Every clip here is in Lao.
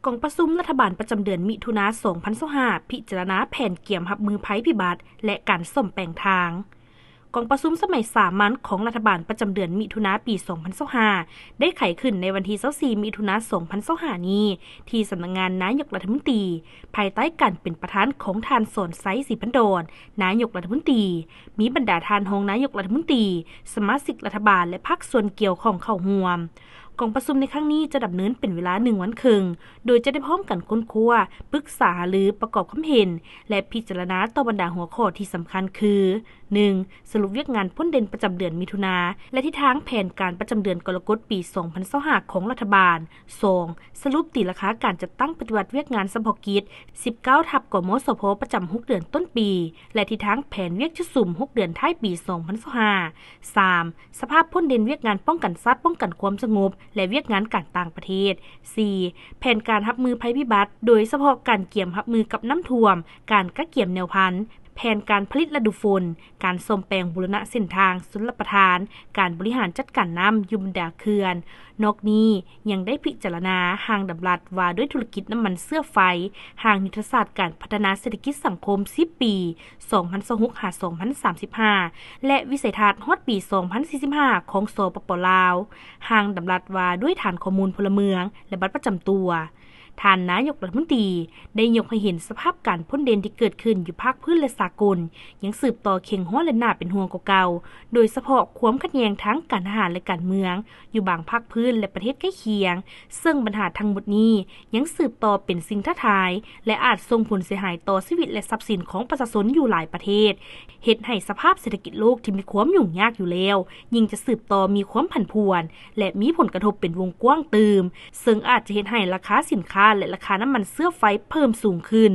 ກອງປະຊຸມລັດຖະບານປະຈຳເດືອນມິຖຸນາ ສອງພັນຊາວຫ້າ ພິຈາລະນາແຜນກຽມຮັບມືໄພພິບັດ ແລະ ການສ້ອມແປງທາງ. ກອງປະຊຸມສະໄໝສາມັນຂອງລັດຖະບານປະຈຳເດືອນມິຖຸນາປີສອງພັນຊາວຫ້າ ໄດ້ໄຂຂຶ້ນໃນວັນທີຊາວສີ່ ມິຖຸນາ ສອງພັນຊາວຫ້ານີ້ ທີ່ສຳນັກງານນາຍົກລັດຖະມົນຕີ, ພາຍໃຕ້ການເປັນປະທານຂອງທ່ານ ສອນໄຊ ສີພັນດອນ ນາຍົກລັດຖະມົນຕີ, ມີບັນດາທ່ານຮອງນາຍົກລັດຖະມົນຕີ, ສະມາຊິກລັດຖະບານ ແລະ ພາກສ່ວນກ່ຽວຂ້ອງເຂົ້າຮ່ວມ. ກອງປະຊຸມໃນຄັ້ງນີ້ຈະດຳເນີນເປັນເວລາໜຶ່ງວັນເຄິ່ງ, ໂດຍຈະໄດ້ພ້ອມກັນຄົ້ນຄວ້າ, ປຶກສາຫາລື, ປະກອບຄຳເຫັນ ແລະ ພິຈາລະນາຕໍ່ບັນດາຫົວຂໍ້ທີ່ສຳຄັນຄື ໜຶ່ງ ສະຫຼຸບວຽກງານພົ້ນເດັ່ນປະຈຳເດືອນມິຖຸນາ ແລະ ທິດທາງແຜນການປະຈຳເດືອນກໍລະກົດປີສອງພັນຊາວຫ້າຂອງລັດຖະບານ. ສອງ ສະຫຼຸບຕີລາຄາການຈັດຕັ້ງປະຕິບັດວຽກງານສະເພາະກິດ ສິບເກົ້າ ທັບ ກມສພ ປະຈຳຫົກເດືອນຕົ້ນປີ ແລະ ທິດທາງແຜນວຽກຈຸດສຸມຫົກເດືອນທ້າຍປີສອງພັນຊາວຫ້າ. ສາມ ສະພາບພົ້ນເດັ່ນວຽກງານປ້ອງກັນຊາດ, ປ້ອງກັນຄວາມສະຫງົບ ແລະ ວຽກງານການຕ່າງປະເທດ. ສີ່ ແຜນການຮັບມືໄພພິບັດ, ໂດຍສະເພາະການກຽມຮັບມືກັບນ້ຳຖ້ວມ, ການກະກຽມແນວພັນ, ແຜນການຜະລິດລະດູຝົນ, ການສ້ອມແປງບູລະນະເສັ້ນທາງຊົນລະປະທານ, ການບໍລິຫານຈັດການນ້ຳຢູ່ບັນດາເຂື່ອນ. ນອກນີ້ຍັງໄດ້ພິຈາລະນາຮ່າງດຳລັດວ່າດ້ວຍທຸລະກິດນ້ຳມັນເຊື້ອໄຟ, ຮ່າງຍຸດທະສາດການພັດທະນາເສດຖະກິດສັງຄົມສິບປີ ສອງພັນຊາວຫົກ ຫາ ສອງພັນສາມສິບຫ້າ ແລະ ວິໄສທັດຮອດປີສອງພັນສີ່ສິບຫ້າຂອງ ສປປ ລາວ, ຮ່າງດຳລັດວ່າດ້ວຍຖານຂໍ້ມູນພົນລະເມືອງ ແລະ ບັດປະຈຳຕົວ. ທ່ານນາຍົກລັດຖະມົນຕີໄດ້ຍົກໃຫ້ເຫັນສະພາບການພົ້ນເດັ່ນທີ່ເກີດຂຶ້ນຢູ່ພາກພື້ນ ແລະ ສາກົນ ຍັງສືບຕໍ່ເຄັ່ງຮ້ອນ ແລະ ໜ້າເປັນຫ່ວງກວ່າເກົ່າ, ໂດຍສະເພາະຄວາມຂັດແຍ່ງທາງການທະຫານ ແລະ ການເມືອງ ຢູ່ບາງພາກພື້ນ ແລະ ປະເທດໃກ້ຄຽງ, ເຊິ່ງບັນຫາທັງໝົດນີ້ຍັງສືບຕໍ່ເປັນສິ່ງທ້າທາຍ ແລະ ອາດສົ່ງຜົນເສຍຫາຍຕໍ່ຊີວິດ ແລະ ຊັບສິນຂອງປະຊາຊົນຢູ່ຫຼາຍປະເທດ, ເຮັດໃຫ້ສະພາບເສດຖະກິດໂລກທີ່ມີຄວາມຫຍຸ້ງຍາກຢູ່ແລ້ວ ຍິ່ງຈະສືບຕໍ່ມີຄວາມຜັນຜວນ ແລະ ມີຜົນກະທົບເປັນວົງກວ້າງຕື່ມ, ເຊິ່ງອາດຈະເຮັດໃຫ້ລາຄາສິນຄ້າ ແລະ ລາຄານ້ຳມັນເຊື້ອໄຟເພີ່ມສູງຂຶ້ນ.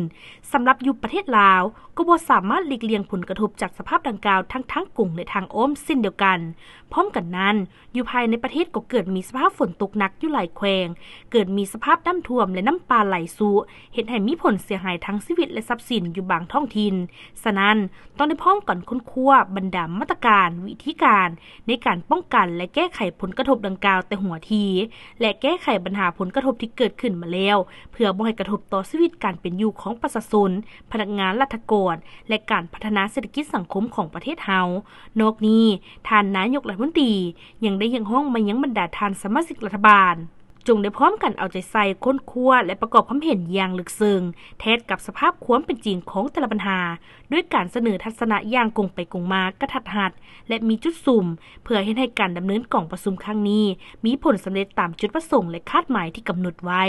ສຳລັບຢູ່ປະເທດລາວ ກໍບໍ່ສາມາດຫຼີກລ່ຽງຜົນກະທົບຈາກສະພາບດັ່ງກ່າວທັງທາງກົງ ແລະ ທາງອ້ອມເຊັ່ນດຽວກັນ. ພ້ອມກັນນັ້ນ, ຢູ່ພາຍໃນປະເທດກໍເກີດມີສະພາບຝົນຕົກໜັກຢູ່ຫຼາຍແຂວງ, ເກີດມີສະພາບນ້ຳຖ້ວມ ແລະ ນ້ຳປ່າໄຫຼຊຸ, ເຮັດໃຫ້ມີຜົນເສຍຫາຍທາງຊີວິດ ແລະ ຊັບສິນຢູ່ບາງທ້ອງຖິ່ນ. ສະນັ້ນ, ຕ້ອງໄດ້ພ້ອມກັນຄົ້ນຄວ້າບັນດາມາດຕະການ, ວິທີການໃນການປ້ອງກັນ ແລະ ແກ້ໄຂຜົນກະທົບດັ່ງກ່າວແຕ່ຫົວທີ, ແລະ ແກ້ໄຂບັນຫາຜົນກະທົບທີ່ເກີດຂຶ້ນມາແລ້ວ, ເພື່ອບໍ່ໃຫ້ກະທົບຕໍ່ຊີວິດການເປັນຢູ່ຂອງປະຊາຊົນ, ພະນັກງານລັດຖະກອນ ແລະ ການພັດທະນາເສດຖະກິດສັງຄົມຂອງປະເທດເຮົາ. ນອກນີ້, ທ່ານນາຍົກລັດຖະມົນຕີຍັງໄດ້ຮຽກຮ້ອງມາຍັງບັນດາທ່ານສະມາຊິກລັດຖະບານ, ຈົ່ງໄດ້ພ້ອມກັນເອົາໃຈໃສ່ຄົ້ນຄວ້າ ແລະ ປະກອບຄຳເຫັນຢ່າງເລິກເຊິ່ງ ແທດກັບສະພາບຄວາມເປັນຈິງຂອງແຕ່ລະບັນຫາ, ດ້ວຍການສະເໜີທັດສະນະຢ່າງກົງໄປກົງມາ, ກະທັດຮັດ ແລະ ມີຈຸດສຸມ, ເພື່ອເຮັດໃຫ້ການດຳເນີນກອງປະຊຸມຄັ້ງນີ້ ມີຜົນສຳເລັດຕາມຈຸດປະສົງ ແລະ ຄາດໝາຍທີ່ກຳນົດໄວ້.